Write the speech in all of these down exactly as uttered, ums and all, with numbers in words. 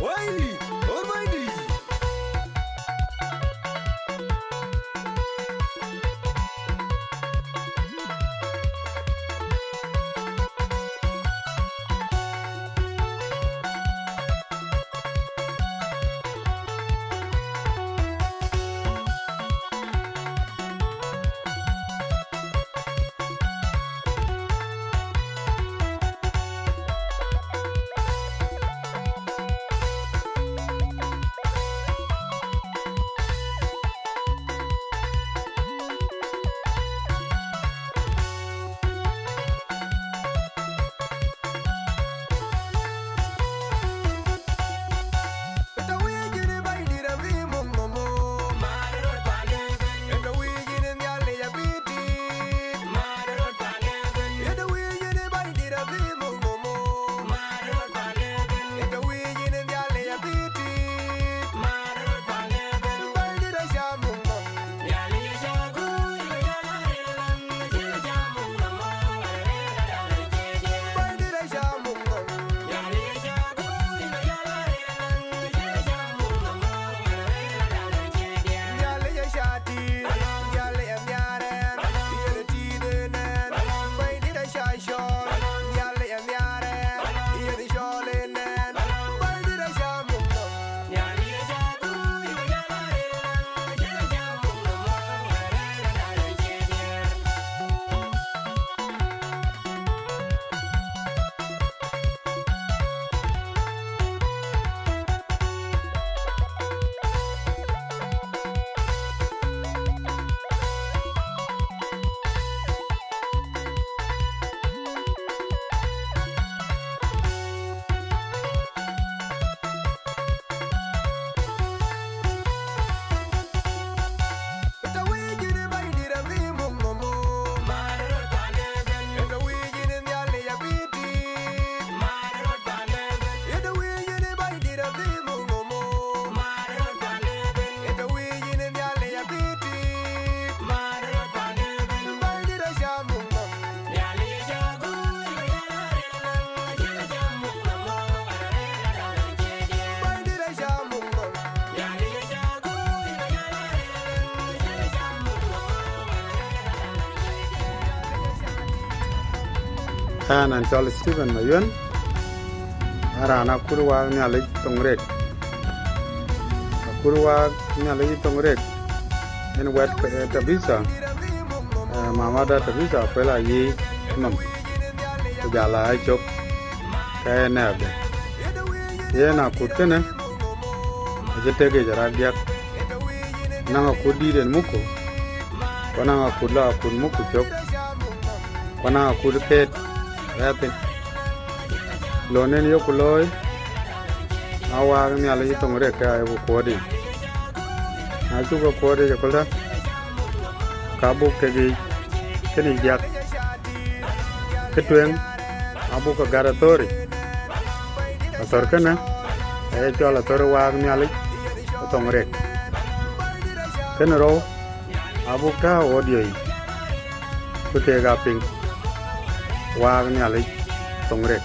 Waidi, or waidi. Ɣɛn, ɣɛn cɔl Stephen Mayuën, ɣɛn raan akur waak Nhialic thoŋ rek. Akur waak Nhialic thoŋ rek, yen wɛ̈t, eh, Tabitha, eh, mamada Tabitha Akuel Ayiëi nɔm, ku jal a cök ke ë nɛ̈ɛ̈pde. Yen akut kënë acï tek yic arak diäk. Naŋ akut dïït en muk ku, ku naŋ akut la akut muk ku cök, ku naŋ akut ket rɛ̈ɛ̈r thïn. Lon en yeku looi, aa waak Nhialic thoŋ rek ke ayeku kuɔ̈ɔ̈t yic. Na cuk ke kuɔ̈ɔ̈t yic aköldä, ka buk tek yic kënë yic diäk. Kë tueŋ, abuk ke gät athöör yic. Athör kënë aye cɔl athör waak Nhialic thoŋ rek. Kënë rou, abuk tääu audio yic, bï keek aa piŋ waak Nhialic thoŋ rek.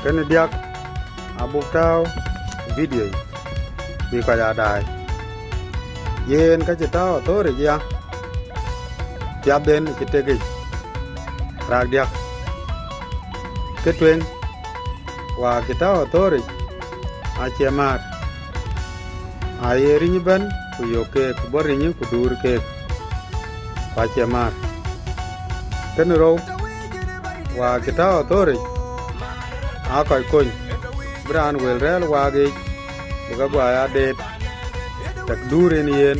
Kënë diäk, abuk tääu video yic, bï kɔc aa daai. Yen ka cï tääu athöör yic ya, piathden cï tek yic, raak diäk. Kë tueŋ, waak cï tääu athöör yic, acie määr. Aye riny ëbɛ̈n, ku yök keek, ku bɔ̈ riny, ku duur keek, ku acie määr. Kënë rou, waak cï tääu athöör yic, aa kɔc kony, bï raan wël rɛ̈ɛ̈r waak yiic, bï ke guɔ ya deet, tak duur en yen,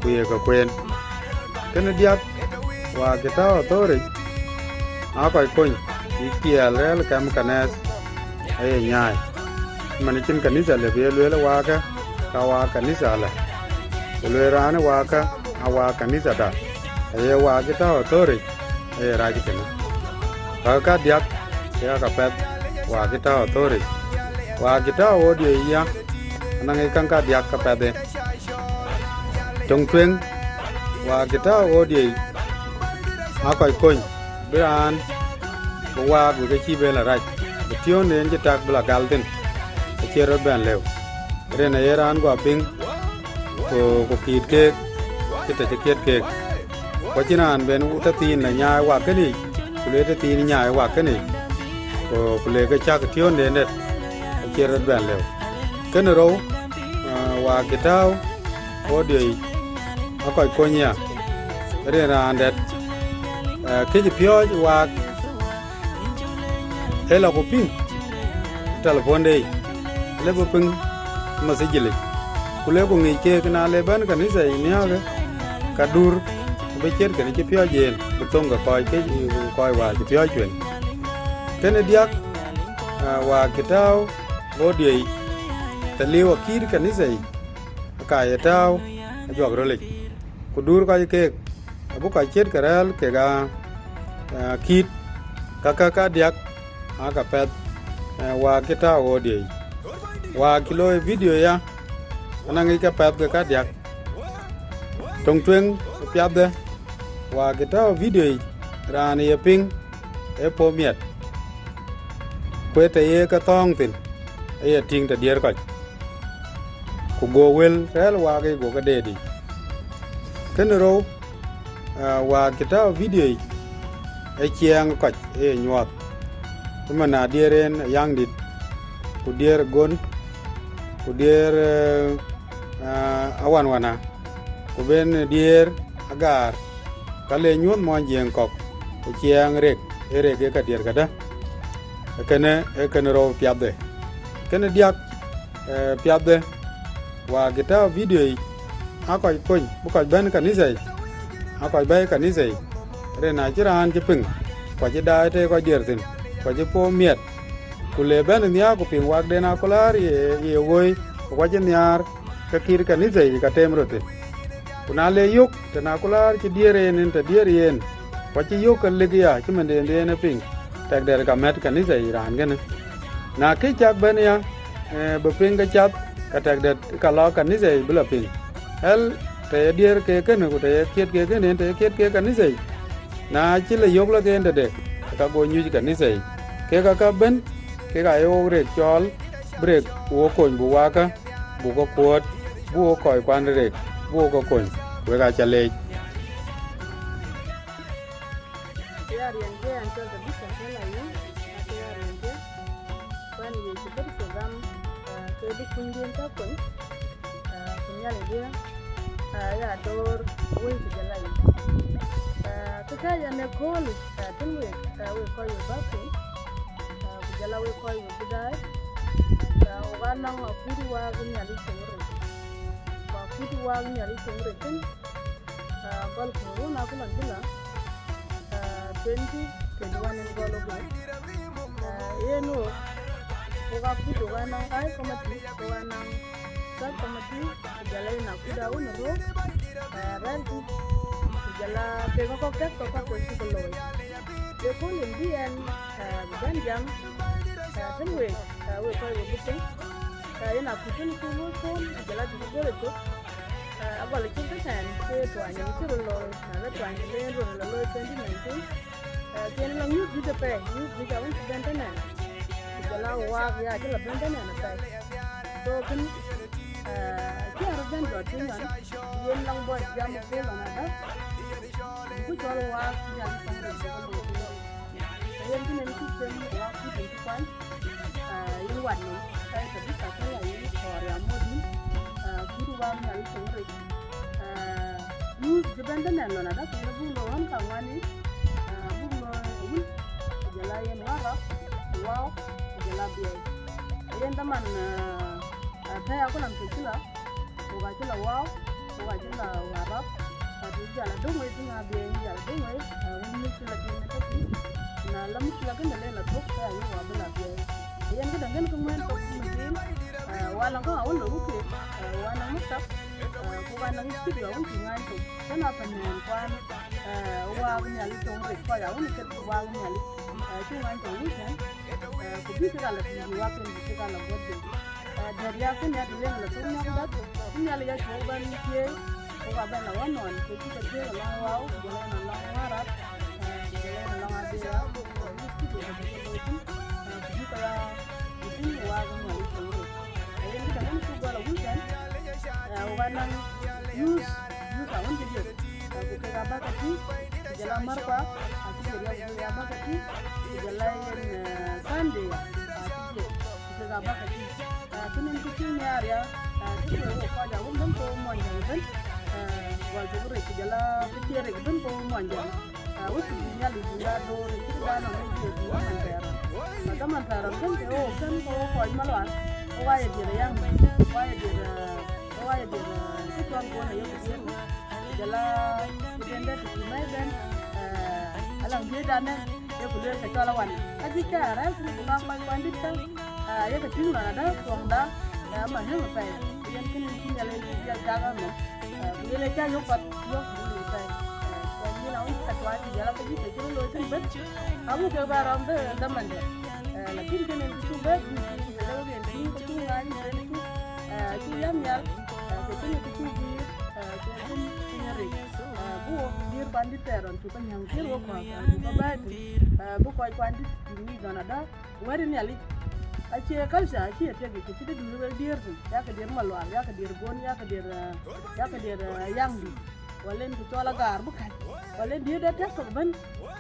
ku ye ke kueen. Kënë diäk, waak cï tääu athöör yic, aa kɔc kony, bïk tiɛɛl rɛ̈ɛ̈r kɛm kanɛth aye nyaai. Man cïn kanitha lëu bï ye lueel ë waakë, ka waak kanitha alë. Ku lueel raan ë waakë, aa waak kanithada, aye waak cï tääu athöör yic, aye rac tënë. Ka kadiäk, ke ya ka path, waak cï tääu athöör yic. Waak cï tääu audio yic ya, anɔŋ yic käŋ kadiäk ka path en. Töŋ tueŋ, waak cï tääu audio yic, aa kɔc kony, bï raan, bï waak, bï ke cïï ben la rac, bï tiöön en cï tak bï la gal thïn, bï Cï rɔt bɛ̈n lëu, rin aye raan guɔ piŋ, ku, ku kiit keek, cï tɛ̈ cï kiɛ̈t keek. Ku acïn raan ben tɛ̈thiin la nyaai wak kënë yic, ku le tɛ̈thiin nyaai wak kënë yic, ku, ku le ke cäk tiöönden dɛ̈t, acï rɔt bɛ̈n lëu. Kënë rou, ah, wak cï tääu audio yic, akɔc kony ya, rin raan dɛ̈t, ah, këc piɔ̈ɔ̈c wak, ë la ku piŋ telephone de yic, le bï piŋ message lic, ku le ku ŋic keek, na le bɛ̈n kanitha yic nhiääkë, ka dur bï ciɛ̈t kënë cï piɔ̈ɔ̈c yen, bï thöŋ ke kɔc ke, kɔc wäär cï piɔ̈ɔ̈c cuëŋ. Kënë diäk, ah, wak cï tääu audio yic, tɛ̈ liu akït kanitha yic, ka ye tääu ajuak röl yic, ku dur kɔc keek, abï kɔc ciɛ̈t ke rɛ̈ɛ̈r kek aa, ah, kït, ka, ka, ka diäk, aa, ka path, eh, wak cï tääu audio yic. Wak cï looi video ya, anaŋ yic ka path ke ka diäk. Töŋ tueŋ ë piathde, wak cï tääu video yic, raan ye piŋ, ë puɔ̈u miɛt. Ku ë tɛ̈ ye ke thɔ̈ɔ̈ŋ thïn, aye tïŋ tɛ̈ diɛ̈r kɔc. Ku go wël rɛ̈ɛ̈r wak yic, go ke deet yic. Kënë rou, ah, wak cï tääu video yic, ë ciɛɛŋ kɔc ë ye nyuɔɔth. Ëmën na diɛ̈r en Ayäŋdït, ku diɛ̈r Gon, ku diɛ̈r, eh, ah, Awanwana, ku ben diɛ̈r Agaar, ka le nyuɔ̈th muɔnyjiëŋ kɔ̈k, ë ciɛɛŋ rek, ë rek ë ka diɛ̈r këdë. Ee kënë, ee kënë rou piathde. Kënë diäk, eh, piathde, wak cï tääu video yic, aa kɔc kony, bï kɔc bɛ̈n kanitha yic, aa kɔc bɛ̈ɛ̈i kanitha yic, rin acïn raan cï piŋ, ku acï daai tɛ̈ kɔc diɛ̈r thïn, ku acï puɔ̈u miɛt, ku le bɛ̈n nhiaar ku piŋ wakden akulaar ye, ye woi, ku acï nhiaar, ke kït kanitha yic ka tem röt thïn. Ku na le yök, tɛ̈ na akulaar cï diɛ̈r en, en tɛ̈ diɛ̈r yen, ku acï yök ke lik ya, cï mɛnden dhien e piŋ, tɛ̈k dɛ̈t ka mɛ̈t kanitha yic raan kënë. Na këc cak bɛ̈n ya, eh, bï piŋ ke cath, ka tɛ̈k dɛ̈t ka lɔ kanitha yic bï la piŋ. Ɣɛl, tɛ̈ ye diɛ̈r ke kënë, ku tɛ̈ ye kiɛ̈t ke kënë, en tɛ̈ ye kiɛ̈t ke kanitha yic. Na cï la yök la ke en tɛ̈de, ka go nyuc kanitha yic. Kek aka bɛ̈n, kek aye wok rek cɔɔl, bï rek wok kony bï wakä, buk ke kuɔ̈ɔ̈t, bï wok kɔc kuan rek, bï wok ke kony. Wek aca leec. Aya riɛn ke an cɔl Tabitha Keller Ayum, ake ya riɛn ke. Ku an Yecu Kërtho gam, ah, ke bï kunydiɛ̈n tɔ̈ kony, ah, ku Nhialic diɛ̈, ah, ya door wëi ku jɔl a yic. Ah, kë kääc an ë kööl, ah, tënë wek, ah, wek kɔc wek bäk piny, ah, ku jɔl a wek kɔc wek bï daai, ah, wok aa naŋ akut wak Nhialic töŋ rec. Ku akut wak Nhialic töŋ rec kënë, ah, gɔl ku run akë lɔn cï la, ah, twenty twenty-one en gɔl wok. Ah, yen wok, wok akut wok aa naŋ high committee, wok aa naŋ sub committee, ku jɔl a yen akut awën ë röök, ah, rɛ̈ɛ̈r thïn, ku jɔl a kek kɔ̈k tɛ̈k kɔ̈k kɔ̈k kek cï ke looi. Ye kööl en bï ɛn, ah, bï bɛ̈n jam, ah, tënë wek, ah, wek kɔc wek bï tïŋ, ah, yen akut tënë cï looi kööl, ku jɔl a tënë gɔl ë cök. Ah, agɔl acïn kë tɛ̈n ke tuany en cï röt looi, na la tuany de len röt la looi twenty nineteen. Ah, kën la nyuth juëc apɛi, nyuth juëc awën cï bɛ̈n tënë, ku jɔl a wak ya cï la bɛ̈n tënë apɛi. So kën, ah, cï a röt bɛ̈n jɔt piny ɣɔn, yen lɔŋ bɔ̈ jam ë kööl ɣɔn adä, ku cɔl wak Nhialic töŋ rec ke looi. Yen kënë en cuk them wak kut en cï kuany, ah, yen wat nɔm, ka ye Tabitha Keller Ayum, kɔɔr ya mɔ̈ɔ̈th yïn, ah, kut wak Nhialic töŋ rec. Ah, nyuth cï bɛ̈n tënë lɔn adä, kën buk looi ɣän kaŋuan yic, ah, buk looi awun, ku jɔl a yen Warap, ku Wau, ku jɔl a Biɛi. Yen dhaman, ah, ah, thɛɛr aköl an kek cï la, wok acï la Wau, wok acï la Warap, ka bï jal a döŋ wei thïn, abï en jal a döŋ wei, ah, wun mïth cï la tïŋ ë tɔ̈ thïn. Na la mïth cï la kënë le la thök, ke ayï wok bï la Biɛi. Yen këdäŋ kën kë ŋuɛ̈ɛ̈n thok thïn thïn, ah, wa lɔŋ käŋ awën loi wok keek, ah, wa naŋ maktab, ah, ku wa naŋ studio awën cï ŋany thok. Kënë apɛn nɛn kuan, ah, wak Nhialic töŋ rec, kɔc awën ket wak Nhialic, ah, cï ŋany thok wun tɛ̈n, ah, ku bï kek ala tïŋ, bï wak ken bï kek ala guɔ̈t bei. Eh, dɛ̈t ya kënë ya tï leŋ la thok miäk däk, ku Nhialic ya cuɔk bɛ̈n thiëëc, ku ka bɛ̈n la ɣɔn nɔn, ke cï ke thiëëc alɔŋ Wau, ku jɔl ɣɔn alɔŋ Warap, eh, ku jɔl ɣɔn alɔŋ Abiɛi, ku bï studio ke bï ke looi thïn, eh, ku bï ke ya Ku tïŋ, wak ë Nhialic tɔŋ röt. Ayen këdäŋ ën cuk gɔl awuc tɛ̈n, eh, wok anɔŋ youth, youth awën cï dhiëth, eh, ku kek abäk ke tïŋ, ku jɔl a märkuak, acï dhiëth ya, ku kek abäk ke tïŋ, ku jɔl a yen, eh, Sunday ya, acï dhiëth, ku kek abäk ke tïŋ. Eh, kënë ën kë cï nhiaar ya, eh, kë cï wok kɔc awën bɛ̈n ke wok mony jäŋ ëbën, eh, gɔl tök rec, ku jɔl a kë cï rec ëbën ke wok mony jäŋ. Ah, wek cï bï Nhialic bï ya door, cï bï ya nɔm ë Jethu ë man thɛɛr rɔt. Ka dhaman thɛɛr rɔt kën ke ɣok kën ke ɣok kɔc malual, ɣok aa ye diëër ë yaŋ, ɣok aa ye diëër, eh, ɣok aa ye diëër, eh, cï cɔl guɔ̈n ë yok diëër. Jɔl a cï ben dɛ të cï mɛ̈i bɛ̈n, eh, alaŋ diëërdan ë, ye ku lueel ke cɔl awan. Ka cï cä rɛ̈ɛ̈r thïn ku ka kɔc kuan dït kä, eh, ye ke tïŋ lɔn adä thuɔŋda, eh, ama hëm apɛi. Yen kënë cï Nhialic jal cak anhom. Eh, ku yen acä yök path, yök bï lui thɛɛi. Eh, ku yen awïc ka tuac, ku jɔl a ke yïk ke cï röt looi thïn bɛ̈n. Abuk ke bä rɔm bë dhamandë. Eh, lakin kënë cuk bɛ guic, ku lëu yen tïŋ ke cuk ŋaany, ku yen cuk, eh, cuk yam nhial, eh, ku kënë ke cuk guiir, eh, ku kën cï ŋiɛc rec. Eh, bï wok diëër pandït thɛɛr ɣɔn cuk ke nyääŋ thiëër wok kɔ̈k, eh, buk ke bɛ̈ɛ̈i thïn. Eh, bï kɔc pandït bï ŋic lɔn adä, wɛ̈t ë Nhialic acie culture, acie tek yic, acï dëdun wek diëër thïn, yakë diëër malual, yakë diëër gon, yakë diëër, eh, yakë diëër, eh, yaŋdït, wala en ku cɔl agaar bï käc, wala en diëër de TikTok ëbën,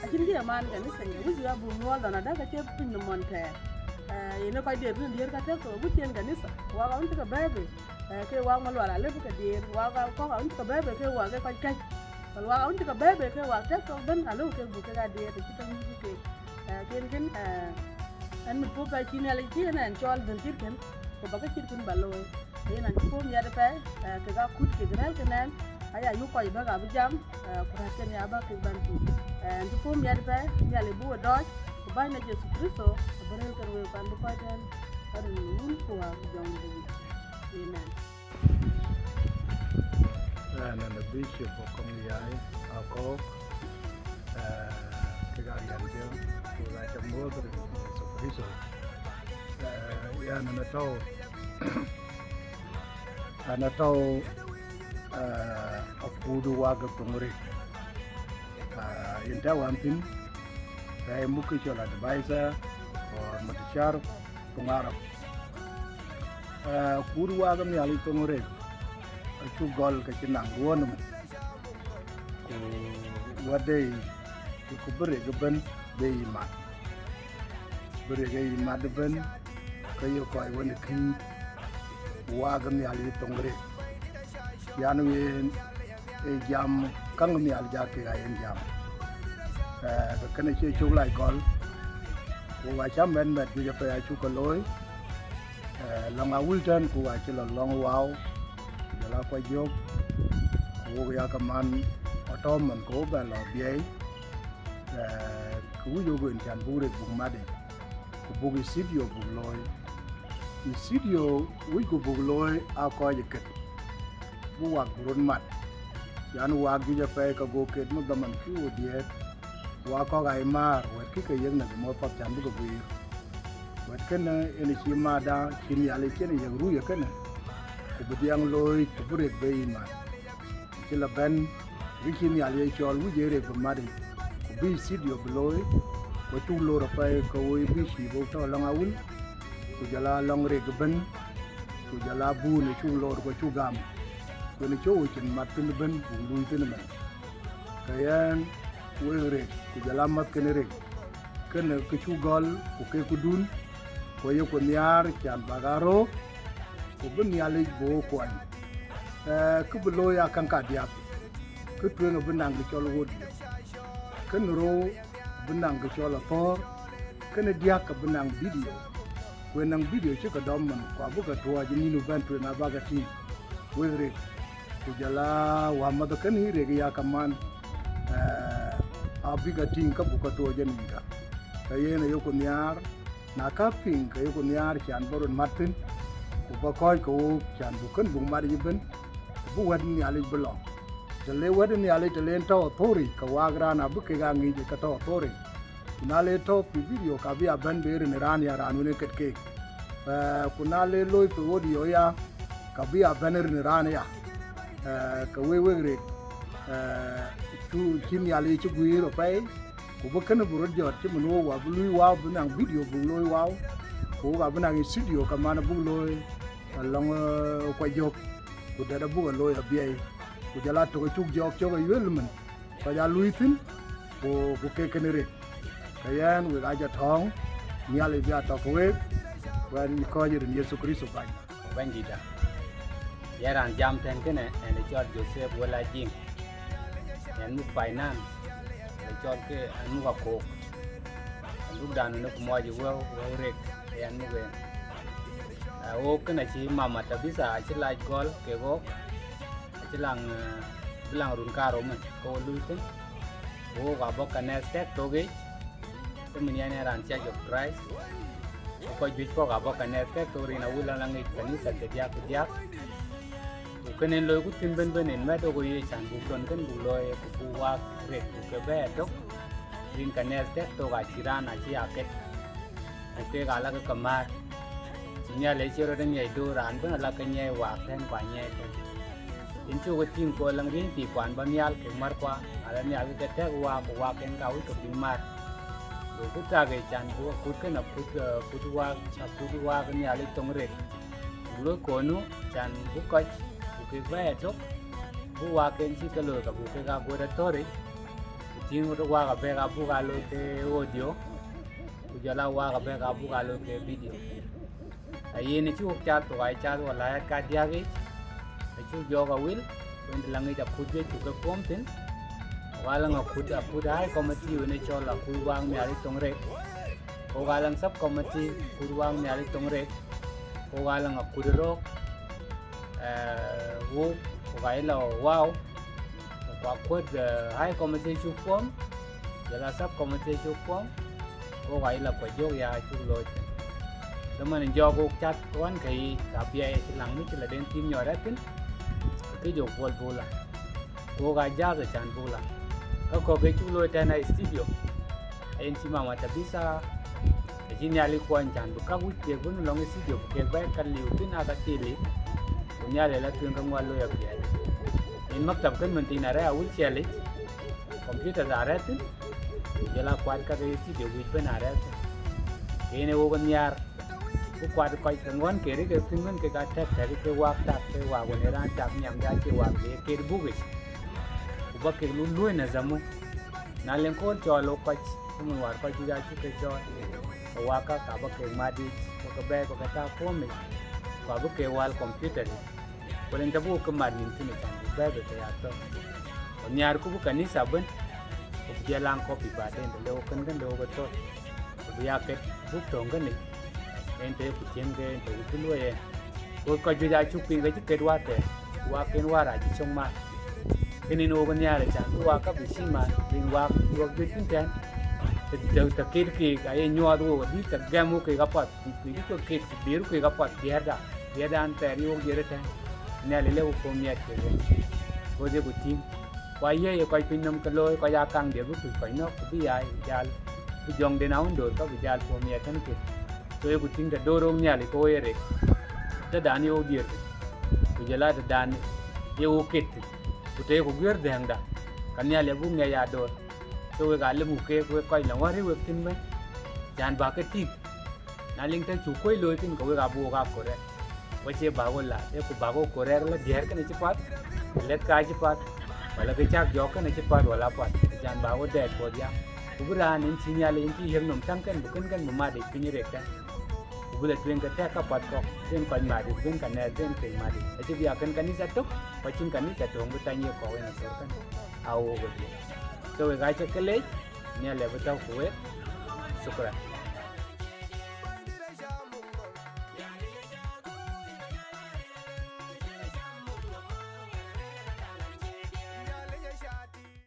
acïn kë ye man kanitha ye, wïc bï abuk nyuɔɔl lɔn adä ke cie piny nɔm ɣɔn thɛɛr. Eh, yen ë kɔc diëër thïn diëër ka TikTok, agut cï en kanitha, wak awën cï ke bɛ̈ɛ̈i bei, eh, ke wak malual alëu bï ke diëër, wak kɔ̈k awën cï ke bɛ̈ɛ̈i bei ke wak ke kɔc käc, wal wak awën cï ke bɛ̈ɛ̈i bei ke wak TikTok ëbën, alëu kek buk kek aa diëër, të cï tɔ̈ nyuc kek. Eh, ken kën, eh, ɛn mit puɔ̈u apɛi cï Nhialic cï en ɛn cɔɔl dhël cït kën, ku bä ke cït kën bä looi. Yen an cï puɔ̈u miɛt apɛi, eh, kek akut kek rɛ̈ɛ̈r kën ɛn, aya yuk kɔc bäk abï jam, eh, ku rɛ̈ɛ̈r kën ya bäk kek bän tïŋ. Eh, an cï puɔ̈u miɛt apɛi, Nhialic bï we dɔɔc, ku Bänyda Jethu Krïtho abï rëër kën wek pan bï kɔc tɛ̈n, rin Wun ku Wät ku Jɔŋdït Dawid. Amen. Ɣɛn ë Bishop Akɔŋ Yai Akɔ̈k, eh, kek aa riɛnkiɛ̈, ku ɣɛn acä muɔ̈ɔ̈th rin Jethu Krïtho. Eh, ɣɛn ë tɔ̈u, ɣɛn ë tɔ̈u, eh, akut wak ë Thoŋ Rek. Ah, yen tɛ̈ wään thïn, bɛ̈ɛ̈i muk kë cɔl advisor, or mustashar, thoŋ Arab. Eh, akut wak ë Nhialic Thoŋ Rek, acuk gɔl ke cï naŋ ruɔ̈ɔ̈n ëmën. Ku wädë yic, ku bï rek ëbën bï yic mat. Bï rek ë yic mat ëbën, ke ye kɔc wën ë kïït, wak ë Nhialic Thoŋ Rek. Yan yen ë jam käŋ Nhialic aa kek aa yen jam. Eh, ke kënë cie cuk lac gɔl, ku acä mɛt mɛt juëc apɛi acuk ke looi. Eh, lɔŋ Awil tɛ̈n ku acï lɔ lɔŋ Wau, ku jɔl a Kuac Jök, ku wok yakë man atɔ̈ man ke wo bɛ lɔ biɛɛi. Eh, ke wïc wok en can buk rek buk mat yic, ku buk ë studio buk looi. Ë studio wïcku buk looi aa kɔc ë ket, bï wak bï röt mat, yan wak juëc apɛi ke go ket më dhaman cï wo diëët, wak kɔ̈k aa ye määr, wɛ̈t kï ke yiëk näk ë mɔ̈th path can bï ke guiir. Wɛ̈t kënë en cï mada cï Nhialic cïn yiëk ruu ye kënë, ku bï dhiɛŋ looi, ku bï rek bï yic mat. Cï lɔ bɛ̈n, bï cï Nhialic ye cɔɔl wïc ë rek bï mat yic, ku bï studio bï looi, ku acuk lor apɛi ke woi bï cïï bï tɔ̈ lɔŋ Awil, ku jɔl a lɔŋ rek ëbën, ku jɔl a buun ë cuk lor ku acuk gam, ku yen cï wo cin mat thïn ëbën buk luui thïn ëmën. Ke ɣɛn wek rek, ku jɔl a mäthken rek, kënë kë cuk gɔl, ku kek këdun, ku ayeku nhiaar can bäk aa röök, ku bï Nhialic bï wo kuɔny. Eh, kë bï looi aa käŋ kadiäk, kë tueŋ abï naŋ kë cɔl audio, kënë rou abï naŋ kë cɔl athɔ̈ɔ̈r, kënë diäk abï naŋ video, ku ë naŋ video cï ke dɔm man, ku abï ke tuɔɔc ë nïn ëbɛ̈n tueŋ abäk ke tïŋ, wek rek. Ku jɔl a wämäth kënë rek ya kaman, eh, abï ke tïŋ ke buk ke tuɔɔc ë nïnka. Ke yen ayeku nhiaar, na ka piŋ ke yeku nhiaar can bï röt mat thïn, ku bä kɔ̈ɔ̈c ke wook can buk kën buk mat yic ëbën, ku bï wɛ̈t Nhialic bï lɔ. Të le wɛ̈t Nhialic të le en tɔ̈ athöric, ke waak raan abï kek aa ŋic ke tɔ̈ athöric. Ku na le tɔ̈ pï video, ka bï a bɛ̈n bï rin raan ya raan wën ë ket keek. Eh, ku na le looi pï audio ya, ka bï a bɛ̈n rin raan ya. Eh, ke wek wek rek, eh, cu cï Nhialic cï guiir apɛi, ku bï kënë bï röt jɔt cï mën wok wa bï luui Wau, bï naŋ video bï looi Wau. Ku wok abï naŋ studio kaman abuk looi alɔŋ, eh, Kuajök, ku dɛ̈t abuk a looi abiɛi, ku jɔl a tök acuk jɔɔk cök ayuël mën, kɔc aa luui thïn, ku, ku kek kënë rek. Ke yɛn wek aa jɔ tɔ̈ɔ̈ŋ, Nhialic bï a tɔ̈ ke week, wɛn kɔc rin Yecu Kërtho Bänyda. Bɛ̈nydïïtda, yɛn raan jam tɛ̈n kënë, ɣɛn ë cɔl Joseph Wël Ajiŋ. Ɣɛn muk finance, ë cɔl ke ɣɛn muk akook. Ɣɛn duk dan në ku mɔc ë wëu, wëu rek, ë ɣɛn muk en. Aa, wok kënë acï Mama Tabitha acï lac gɔl kek wok, acï laŋ, eh, bï laŋ run karou mën ke wo luui thïn. Wok abɔ̈ kanɛth tɛ̈k thok yic, ke mën yɛn ë raan Church of Christ. Ku kɔc juëc kɔ̈k abɔ̈ kanɛth tɛ̈k thok rin awïl ala ŋic kanitha ke diäk ke diäk. Ku kënë loiku thïn bën bën en mɛ̈t wok ye can buk thon kën buk looi, ku buk waak rek buk ke bɛ̈ɛ̈i ëtök. Rin kanɛth tɛ̈k thok acï raan acï aa ket. Ku kek ala ke ke määr. Nhialic acï rot ë ŋiɛc döör raan bën ala ke ŋiɛc waak tɛ̈n ku anyiɛc tɛ̈n. Yen cuk ë tïŋ ku ala riënythii kuan bɔ̈ nhial kek märkua, ala nhial ke ke tɛ̈k waak, ku waak en ka wïc ke bï määr. Ku ku tak ë can buk akut kën akut, eh, akut waak, akut waak Nhialic thoŋ rek. Ku loi konu can buk kɔc, ku kek bɛ̈ɛ̈i ëtök, buk waak en cï ke looi ka buk kek aa guöt athöric, ku tïŋ waak abɛ̈k abuk aa looi ke audio, ku jɔl a waak abɛ̈k abuk aa looi ke video. Ayen ë cï wok cath thok, aa cath wala ɣɛt kadiäk yic, acuk jɔɔk awïl, ku yen të la ŋic akut juëc ku ke puɔ̈m thïn, ku ka la ŋ akut, akut high committee wën ë cɔl akut waak Nhialic thoŋ rek, ku ka la ŋ sub committee akut waak Nhialic thoŋ rek, ku ka la ŋ akut röök, eh, wok, ku ka ye la wau, ku akuɔ̈t, eh, high committee cuk puɔ̈m, jɔl a sub committee cuk puɔ̈m, ku ka ye la Kuajök ya cuk looi thïn. Dhamën jɔɔk wok cath ɣɔn ke yiic, ka biɛi acï laŋ mïcïladen thïn nyɔɔt rɛ̈t thïn, ke jɔ puɔl buk la. Ku wok aa jääth ë can buk la. Ka kɔ̈k ke cuk looi tɛ̈n ë studio, ayen cï Mama Tabitha, acï Nhialic kuɔny can bï käk wïc kek bï lɔŋ ë studio bï kek bɛ̈ɛ̈i ka liu thïn aa ka thil yic, ku Nhialic la tueŋ ke ŋuɔt looi apiɛth. Yen maktab kën mën thïn arɛ̈ɛ̈r awïl ciɛlic, computer arɛ̈ɛ̈r thïn, ku jɔl a kuat ka ke studio wïc bën arɛ̈ɛ̈r thïn. Ke yen ë wok ë nhiaar, ku kuat kɔc ke ŋuɔ̈n ke rik ke thïn wën kek aa tɛ̈k tɛ̈k ke waak tak ke waak wën ë raan tak nhiam de acie waak de ket buk yic. Ku bä kek lu luöi në dhamu. Na leŋ kööl cɔɔl wok kɔc, ke mën wäär kɔc juëc acuk ke cɔɔl, ke waak kä ka bä kek mat yic, ku ke bɛ̈ɛ̈i bä ke tak puɔ̈m yic, ku abï kek wäl computer yic. Ku rin të buk ke mat nïn thïn ë can bï bɛ̈ɛ̈i bï ke ya thök. Ku nhiaarku bï kanitha ëbën, ku bï jɔ laŋ copy baden, të le wok kën kën le wok ë thök, ku bï ya ket buk töŋ kënë, en të ku tiëŋ ke en të ku bï luɔi en. Ku kɔc juëc acuk piŋ ke cï ket wäthɛɛr, ku waak en wäär acï cök mat. Kënë en wok nhiaar ë can bï waak kä bï cï mat, rin waak wok juëc thïn tɛ̈n, të, të, të ket keek aye nyuɔɔth wok adït, të gɛm wok keek apath, ku, ku bï ke ket, ku biëër keek apath, biɛ̈rda, biɛ̈rdan thɛɛr ye wok diëër ëtɛ̈n. Nhialic lëu wok puɔ̈u miɛt kek wok. Ku dhiëëku tïŋ. Ku aye ye kɔc piny nɔm ke looi, kɔc aa kaŋ diëër bï kuc kɔc nɔ̈k, ku bï ya jäl, bï jɔŋden awën döör kä bï jäl puɔ̈u miɛt tënë ke. So yeku tïŋ të door wok Nhialic ke wo ye rek, tëdan ye wok diëër thïn, ku jɔl a tëdan ye wok ket thïn, ku të yeku guiëër dhɛ̈ɛ̈ŋda, ka Nhialic abuk ŋiɛc aa door. So wek aa limku keek wek kɔc lɔŋ wär rëër wek thïn bɛ̈n, can bä ke tïŋ. Na liŋ të cuk kuöc looi thïn, ke wek abï wok aa correct. Ku acie bäk wo lat, ee ku bäk wo correct la diɛɛr kënë cï path, lɛ̈th ka cï path, wala kë cäk jɔɔk kënë cï path wala apath, acan bäk wo dɛɛt puɔ̈th ya. Ku bï raan en cï Nhialic en cï yiëk nɔm täŋ kën, bï kën kën bï mat yic piny rek tɛ̈n. Ku bï la tueŋ ke tɛ̈k kapath kɔ̈k, ben kɔc mat yic, ben kanɛɛth, ben kek mat yic. Acï bï akën kanitha tök, ku acïn kanitha töŋ bï thany ye kɔ̈u en athör kënë, aa wok ë diëër. So wek aa cä ke leec, Nhialic abï tɔ̈u ku wek. Shukran.